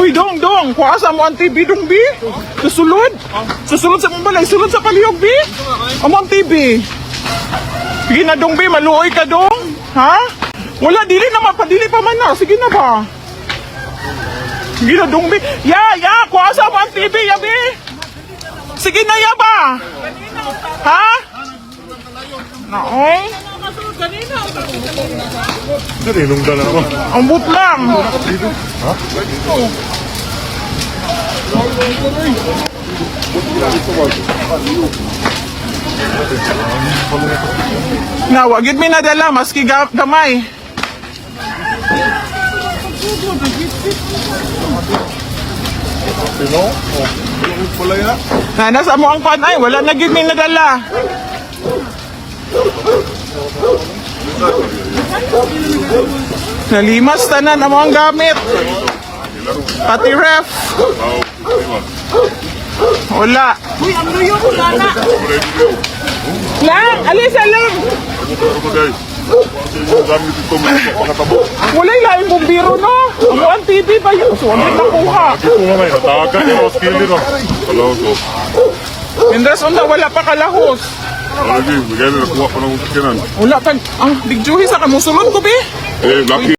Uy, dong, dong, kuha sa mo ang TV, dong, bi. Susulod. Susulod sa mong balay, sulod sa palihog, bi. Amo ang TV. Sige na, dong, bi, maluoy ka, dong. Ha? Wala, dili na, mapadili pa man na. Sige na ba? Sige na, dong, bi. Ya, ya, kuha sa mo ang TV, ya, bi. Sige na, ya ba? Ha? Naoy. Dili nung dala ko. Ang but lang. Na, wag yun may nadala, maski gamay. Pino? Oh. Wala ya. Na, nasa mo ang kwan ay, wala na gyud may nadala. Nalimas tanan amo ang gamit. Pati ref. Oh, diba? Wala. Uy, ang luyo ko na. Lang, alis lang. Ano ba guys? Yung gamit ito may makatabo. Wala'y laing bumbiro no. Amo ang TV ba yun? So, ang nakuha. Ito nga may natagan yung skill dito. Hello ko. Mientras unta wala pa kalahos. Lagi, bigay na nakuha pa ng kinan. Wala pa. Ah, bigjuhi sa kamusulod ko be. Eh, lucky.